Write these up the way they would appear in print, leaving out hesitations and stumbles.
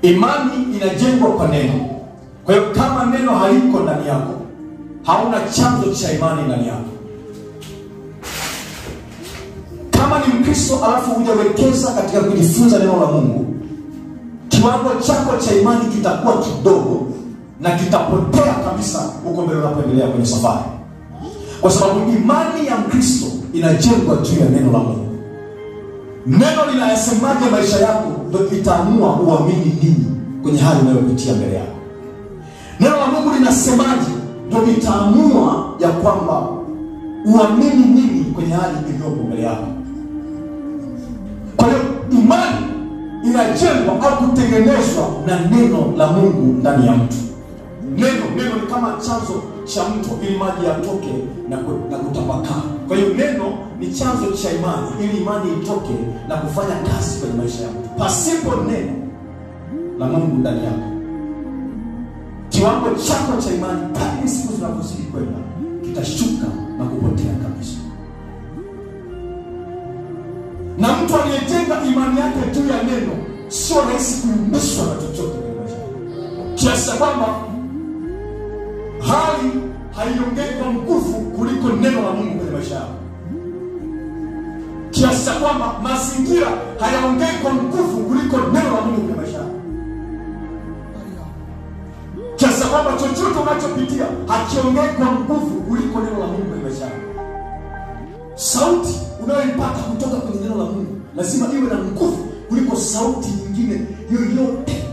Imani inajengwa kwa neno. Kwa hiyo kama neno haliko ndani yako, hauna chanzo cha imani ndani yako. Kama ni Mkristo alafu hujawekeza katika kujifunza neno la Mungu, kiwango chako cha imani kitakuwa kidogo na kitapotea kabisa huko mbele unapoendelea kwenye safari. Kwa sababu imani ya Mkristo inajengwa juu ya neno la Mungu. Neno linayasemaje maisha yako ndio itaamua uamini nini kwenye hali unayopitia mbele yako. Neno la Mungu linasemaje ndio itaamua ya kwamba uamini nini kwenye hali iliyopo mbele yako. Kwa hiyo imani inajengwa au kutengenezwa na neno la Mungu ndani ya mtu. Neno ni kama chanzo cha mto ili maji yatoke na kutapakaa. Kwa hiyo neno ni chanzo cha imani ili imani itoke na kufanya kazi kwenye maisha ya mtu. Pasipo neno la Mungu ndani yako, kiwango chako cha imani kadri siku zinavyozidi kwenda kitashuka na kupotea kabisa. Na mtu aliyejenga imani yake juu ya neno sio rahisi kuyumbishwa na chochote kwenye maisha, kiasi kwamba hali haiongei kwa nguvu kuliko neno la Mungu kwenye maisha yako, kiasi kwamba mazingira hayaongei kwa nguvu kuliko neno la Mungu kwenye maisha yako, kiasi kwamba chochote unachopitia hakiongei kwa nguvu kuliko neno la Mungu kwenye maisha yako. Sauti unayoipata kutoka kwenye neno la Mungu lazima iwe na nguvu kuliko sauti nyingine yoyote.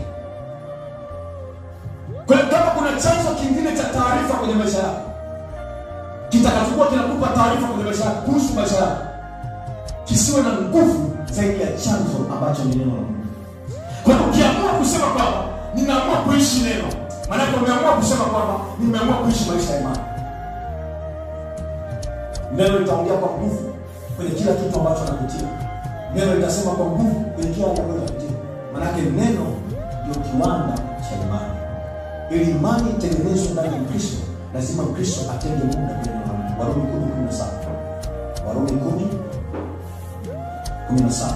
Kwa hiyo kama kuna chanzo kingine cha taarifa kwenye maisha yako kitakachokuwa kinakupa taarifa kwenye maisha yako kuhusu maisha yako, kisiwe na nguvu zaidi ya chanzo ambacho ni neno la Mungu. Kwa hiyo ukiamua kusema kwamba ninaamua kuishi neno, maana umeamua kusema kwamba nimeamua kuishi maisha ya imani. Neno litaongea kwa nguvu kwenye kila kitu ambacho unapitia. Neno litasema kwa nguvu kwenye kila jambo unapitia. Maana neno ndio kiwanda cha imani. Ili imani itengenezwe ndani ya Kristo, lazima Kristo atenge muda kwenye neno la Mungu. Warumi 10:17. Warumi 10:17.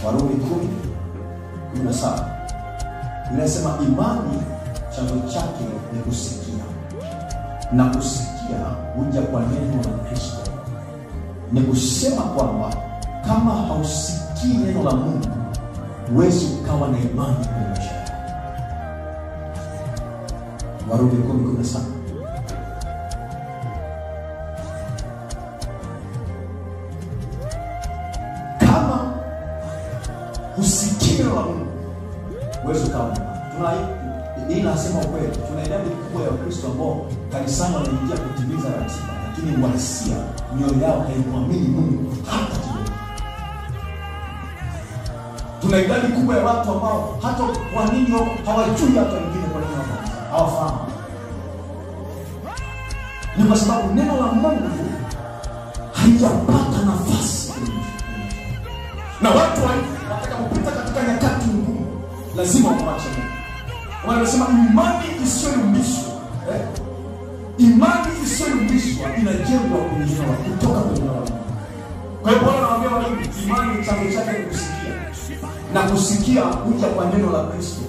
Warumi 10:17. Inasema imani chanzo chake ni kusikia, na kusikia huja kwa neno la Kristo. Ni kusema kwamba kama hausikii neno la Mungu, huwezi ukawa na imani kwenye maisha yako. Warumi 10:17. Kama husikii neno la Mungu, huwezi ukawa na imani. Hii nasema ukweli, tuna idadi kubwa ya Wakristo ambao kanisani wanaingia kutimiza ratiba, lakini uhalisia mioyo yao haimwamini Mungu hata kidogo. Tuna idadi kubwa ya watu ambao hata kwa nini hawajui hata wengine kwa nini wako hawafahamu. Ni kwa sababu neno la Mungu halijapata nafasi. Na watu watakapopita katika nyakati ngumu lazima wamwache Mungu. Wanasema imani isiyoyumbishwa, imani isiyoyumbishwa inajengwa kwenye neno, kutoka kwenye neno la Mungu. Kwa hiyo Bwana anawaambia Warumi, imani chanzo chake ni kusikia, na kusikia huja kwa neno la Kristo.